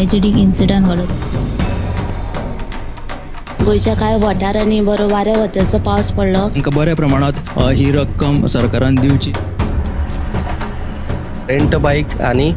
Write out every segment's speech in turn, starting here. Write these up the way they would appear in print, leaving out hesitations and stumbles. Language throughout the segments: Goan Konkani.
ट्रॅजेडीक इन्सिडंट घडलो. गोंयच्या कांय वाठारांनी बरो वाऱ्या वताचो पावस पडलो. तांकां बऱ्या प्रमाणांत ही रक्कम सरकारान दिवची. रेंट बायक आनी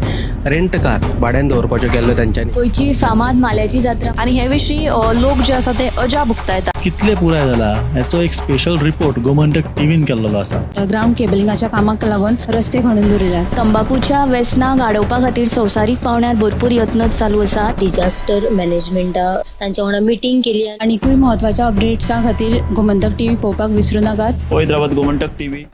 रेंट कार भाड्यान दवरपाच्यो केल्ल्यो तेंच्यांनी. गोंयची फामाद माल्याची जात्रा आनी हे विशीं लोक जे आसा ते अजाप उक्तायता. कितले पुराय जाला हेचो एक स्पेशल रिपोर्ट गोमंतक टीव्हीन केल्लो आसा. ग्रावंड केबलिंगाच्या कामाक लागून रस्ते खणून दवरिल्यात. तंबाकूच्या वेसनाक आडोवपा खातीर संवसारीक पावंड्यार भरपूर यत्न चालू आसात. डिजास्टर मॅनेजमेंटा तांच्या वांगडा मिटींग केली. आनीकूय म्हत्वाच्या अपडेट्सां खातीर गोमंतक टीव्ही पळोवपाक विसरूं नाकात. हैदराबाद गोमंतक टीव्ही.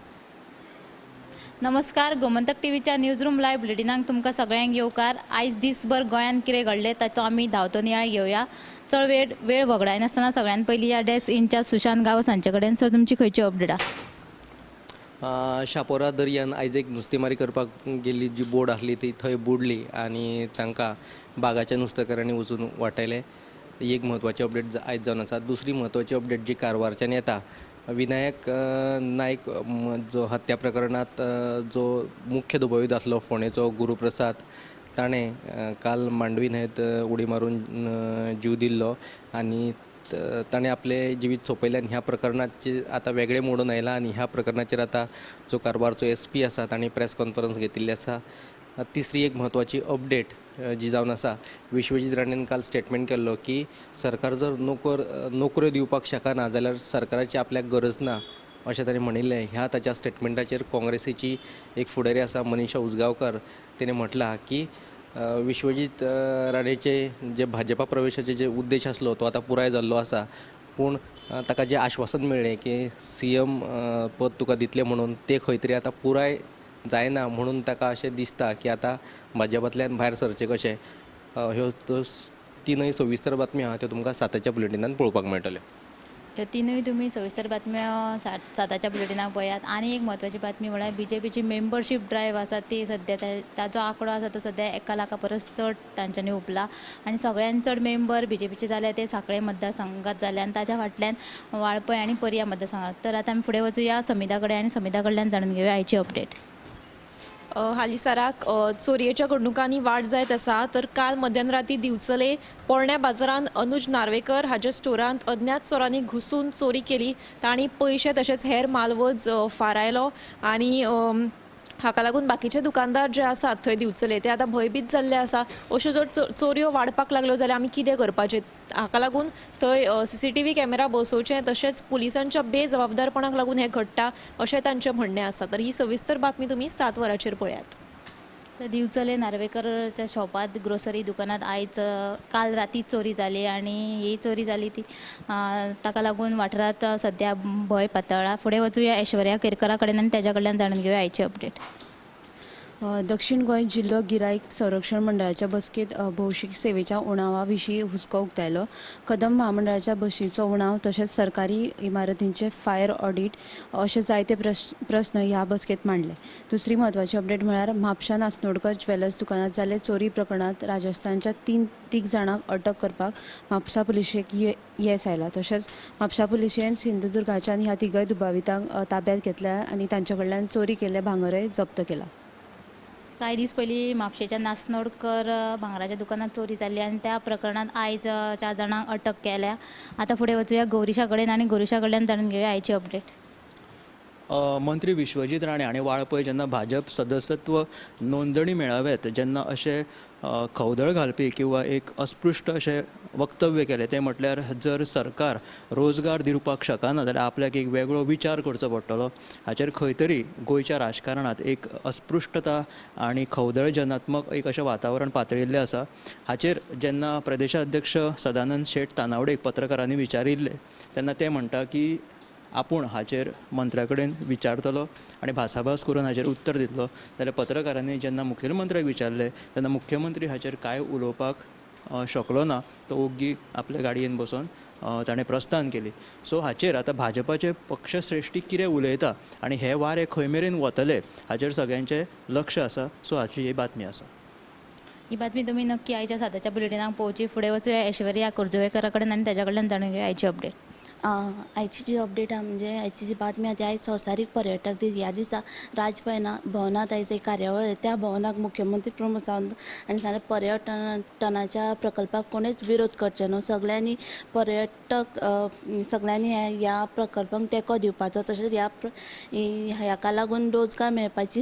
नमस्कार, गोमंतक टीव्हीच्या न्यूज रूम लायव्ह बुलेटिनाक तुमकां सगळ्यांक येवकार. आयज दिसभर गोंयांत कितें घडलें ताचो आमी धांवतो नियाळ घेवया. चड वेळ वगडायनासतना सगळ्यान पयलीं ह्या डेस्क इन्चार्ज सुशांत गांवस हांचे कडेन. सर, तुमची खंयची अपडेट आहा? शापोरा दर्यान आयज एक नुस्तेमारी करपाक गेल्ली जी बोट आसली ती थंय बुडली आनी तांकां बागाच्या नुस्तेकारांनी वचून वाटायलें. ही एक म्हत्वाची अपडेट आयज जावन आसा. दुसरी म्हत्वाची अपडेट जी कारवारच्यान येता, विनायक नायक जो हत्या प्रकरणांत जो मुख्य दुबावीत आसलो फोंडेचो गुरुप्रसाद, ताणें काल मांडवी न्हंयेंत उडी मारून जीव दिल्लो आनी ताणें आपलें जिवीत सोंपयलें. आनी ह्या प्रकरणाचेर आतां वेगळें मोडून आयलां आनी ह्या प्रकरणाचेर आतां जो कारवारचो SP आसा ताणें प्रेस कॉन्फरन्स घेतिल्ली आसा. तिसरी एक म्हत्वाची अपडेट जी जावन आसा, विश्वजीत राणेन काल स्टेटमेंट केल्लो की सरकार जर नोकऱ्यो दिवपाक शकना जाल्यार सरकाराची आपल्याक गरज ना अशें ताणें म्हणिल्लें. ह्या ताच्या स्टेटमेंटाचेर काँग्रेसीची एक फुडारी आसा मनीषा उजगांवकर, तिणें म्हटलां की विश्वजीत राणेचे जे भाजपा प्रवेशाचे जे उद्देश आसलो तो आतां पुराय जाल्लो आसा, पूण ताका जें आश्वासन मेळ्ळें की CM पद तुका दितलें म्हणून तें खंय तरी आतां पुराय जायना म्हणून ताका अशें दिसता की आतां भाजपांतल्यान भायर सरचें कशें. ह्यो तिनूय सविस्तर बातम्यो आहा त्यो तुमकां 7च्या बुलेटिनान पळोवपाक मेळटल्यो. ह्यो तिनूय तुमी सविस्तर बातम्यो 7च्या बुलेटिनाक पळयात. आनी एक म्हत्वाची बातमी म्हळ्यार BJPची मेंबरशीप ड्रायव्ह आसा ती सद्या ताचो आंकडो आसा तो सद्या 1 लाखा परस चड तांच्यांनी हुपला आनी सगळ्यान चड मेंबर BJPचे जाले ते सांखळे मतदारसंघात जाले आनी ताच्या फाटल्यान वाळपय आनी पर्या मतदारसंघात. तर आतां आमी फुडें वचुया समिता कडेन आनी समिता कडल्यान जाणून घेवया आयची अपडेट. हालींसराक चोरयेच्या घडणुकांनी वाड जायत आसा. तर काल मध्यानराती दिवचले पोरण्या बाजारांत अनुज नार्वेकर हाच्या स्टोरांत अज्ञात चोरांनी घुसून चोरी केली. तांणी पयशे तशेंच हेर मालवज फारायलो आनी हाका लागून बाकीचे दुकानदार जे आसात थंय दिवचले ते आतां भंयभीत जाल्ले आसा. अश्यो जर चोरयो वाडपाक लागल्यो जाल्यार आमी कितें करपाचें? हाका लागून थंय CCTV camera बसोवचे तशेंच पुलिसांच्या बेजबाबदारपणाक लागून हें घडटा अशें तांचें म्हणणें आसा. तर ही सविस्तर बातमी तुमी 7 वरांचेर पळयात. तर दिवचले नार्वेकरच्या शॉपात ग्रोसरी दुकानात आयज काल राती चोरी जाली आनी ही चोरी जाली ती ताका लागून वाठारांत सद्या भंय पातळ्ळा. फुडें वचुया ऐश्वर्या केरकरा कडेन आनी ताच्या कडल्यान जाणून घेवया आयची अपडेट. दक्षिण गोंय जिल्लो गिरायक संरक्षण मंडळाच्या बसकेंत भौशीक सेवेच्या उणावा विशीं हुस्को उक्तायलो. कदंब म्हामंडळाच्या बशीचो उणाव तशेंच सरकारी इमारतींचे फायर ऑडिट अशे जायते प्रस्न ह्या बसकेंत मांडले. दुसरी म्हत्वाची अपडेट म्हळ्यार म्हापशा नास्नोडकर ज्वेलर्स दुकानांत जाल्ले चोरी प्रकरणांत राजस्थानच्या 3 जाणांक अटक करपाक म्हापसा पुलिशेक येस आयला. तशेंच म्हापसा पुलिशेन सिंधुदुर्गाच्यान ह्या तिगय दुबावितांक ताब्यांत घेतल्या आनी तांचे कडल्यान चोरी केल्लें भांगरय जप्त केलां. कांय दीस पयलीं म्हापशेच्या नास्नोडकर भांगराच्या दुकानात चोरी जाल्ली आनी त्या प्रकरणांत आयज 4 जाणांक अटक केल्या. आतां फुडें वचुया गौरीशा कडेन आनी गौरीशा कडल्यान जाणून घेवया आयची अपडेट. मंत्री विश्वजीत राणे आनी वाळपय जेन्ना भाजप सदस्यत्व नोंदणी मेळाव्यात जेन्ना अशें खवदळ घालपी किंवा एक अस्पृश्ट अशें वक्तव्य केलें तें म्हटल्यार जर सरकार रोजगार दिवपाक शकना जाल्यार आपल्याक एक वेगळो विचार करचो पडटलो. हाचेर खंय तरी गोंयच्या राजकारणांत एक अस्पृश्टता आनी खवदळजनात्मक एक अशें वातावरण पातळिल्लें आसा. हाचेर जेन्ना प्रदेशाध्यक्ष सदानंद शेट तानावडेक पत्रकारांनी विचारिल्लें तेन्ना ते म्हणटा की आपूण हाचेर मंत्र्या कडेन विचारतलो आनी भासाभास करून हाचेर उत्तर दितलो. जाल्यार पत्रकारांनी जेन्ना मुखेलमंत्र्याक विचारलें तेन्ना मुख्यमंत्री हाचेर कांय उलोवपाक शकलो ना, तो ओग्गी आपल्या गाडयेन बसून ताणें प्रस्थान केली. सो हाचेर आतां भाजपाचे पक्षश्रेश्ठी कितें उलयता आनी हे वारे खंय मेरेन वतले हाचेर सगळ्यांचें लक्ष आसा. सो हाची ही बातमी आसा. ही बातमी तुमी नक्की आयच्या 7च्या बुलेटिनाक पळोवची. फुडें वचूया ऐश्वर्या कुर्जुवेकरा कडेन आनी ताच्या कडल्यान जाणून घेवया आयची अपडेट. आयची जी अपडेट आहा म्हणजे आयची जी बातमी आहा ती आयज संवसारीक पर्यटक दीस ह्या दिसा राजभवना भवनांत आयज एक कार्यावळ, त्या भवनाक मुख्यमंत्री प्रमोद सावंत हांणी सांगलें पर्यटनाच्या प्रकल्पाक कोणेच विरोध करचे न्हू, सगळ्यांनी पर्यटक सगळ्यांनी ह्या प्रकल्पाक तेंको दिवपाचो, तशेंच ह्या हाका लागून रोजगार मेळपाची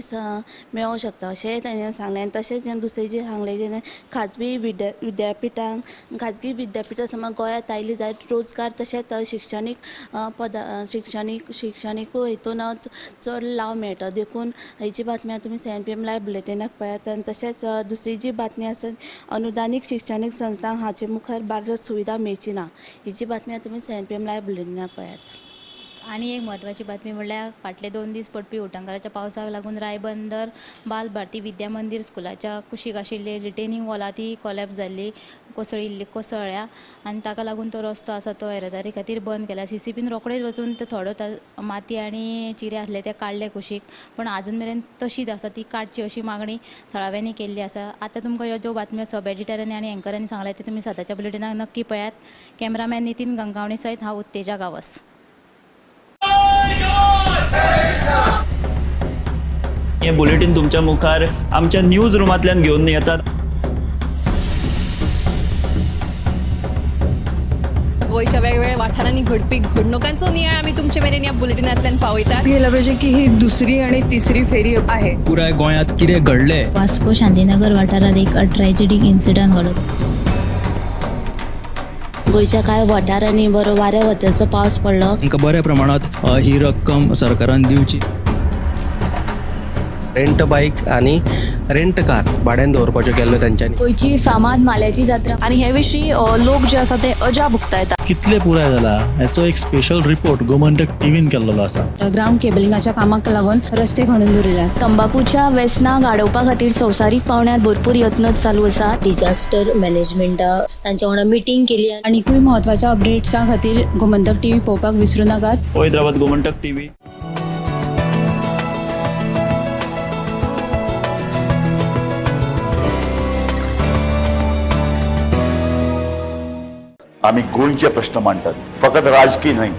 मेळोंक शकता अशेंय ताणें सांगलें. आनी तशेंच दुसरें जें सांगलें जें खाजगी विद्यापिठांक खाजगी विद्यापिठां समज गोंयांत आयली जाल्यार रोजगार तशेंच शिक्षणीक पदा शिक्षणीकूय हितून चड लाव मेळटा. देखून हेची बातमी तुमी 7 PM live बुलेटिनाक पळयात. आनी तशेंच दुसरी जी बातमी आसा अनुदानीक शिक्षणीक संस्थांक हाचे मुखार बारत सुविधा मेळची ना, हिची बातमी तुमी 7 PM live बुलेटिनाक पळयात. आनी एक म्हत्वाची बातमी म्हणल्यार फाटले 2 दीस पडपी उटंगाराच्या पावसाक लागून रायबंदर बाल भारती विद्या मंदीर स्कुलाच्या कुशीक आशिल्ली रिटेनिंग वॉल ती कोलॅप्स जाल्ली, कोसळ्ळ्या आनी ताका लागून तो रस्तो आसा तो येरादारी खातीर बंद केला. सीसीपीन रोखडेच वचून ते थोडो माती आनी चिरे आसले ते काडले कुशीक, पूण आजून मेरेन तशीच आसा, ती काडची अशी मागणी थळाव्यांनी केल्ली आसा. आतां तुमकां ह्यो ज्यो बातम्यो सब एडिटरांनी आनी एंकरांनी सांगल्या ते तुमी 7च्या बुलेटिनाक नक्की पळयात. कॅमेरामॅन नितीन गंगावणे सयत हांव उत्तेजा गांवस. हे बुलेटिन तुमच्या मुखार आमच्या न्यूज रुमांतल्यान घेवन येतात. गोंयच्या वेगवेगळ्या वाठारांनी घडपी घडणुकांचो नियाळ आमी तुमचे मेरेन ह्या बुलेटिनांतल्यान पावयतात. गेलं पाहिजे की ही दुसरी आणि तिसरी फेरी आहे. पुराय गोंयांत कितें घडलें, वास्को शांतीनगर वाठारांत एक ट्रॅजेडीक इन्सिडंट घडलो. गोंयच्या कांय वाठारांनी बरो वाऱ्या वताचो पावस पडलो. तांकां बऱ्या प्रमाणांत ही रक्कम सरकारान दिवची. रेंट बायक आनी रेंट कार भाड्यान दवरपाच्यो केल्ल्यो तेंच्यांनी. गोंयची फामाद माल्याची जात्रा आनी हे विशीं लोक जे आसा ते अजाप उक्तायतात. कितले पुराय जाला हेचो एक स्पेशल रिपोर्ट गोमंतक टीव्हीन केल्लो आसा. ग्रावंड केबलिंगाच्या कामाक लागून रस्ते खणून दवरिल्यात. तंबाकूच्या वेसनाक आडोवपा खातीर संवसारीक पावंड्यार भरपूर यत्न चालू आसात. डिजास्टर मॅनेजमेंटा तांच्या वांगडा मिटींग केली. आनीकूय म्हत्वाच्या अपडेट्सां खातीर गोमंतक टीव्ही पळोवपाक विसरूं नाकात. हैदराबाद गोमंतक टीव्ही. आमी गोंयचे प्रश्न मांडटात, फकत राजकीय न्हय.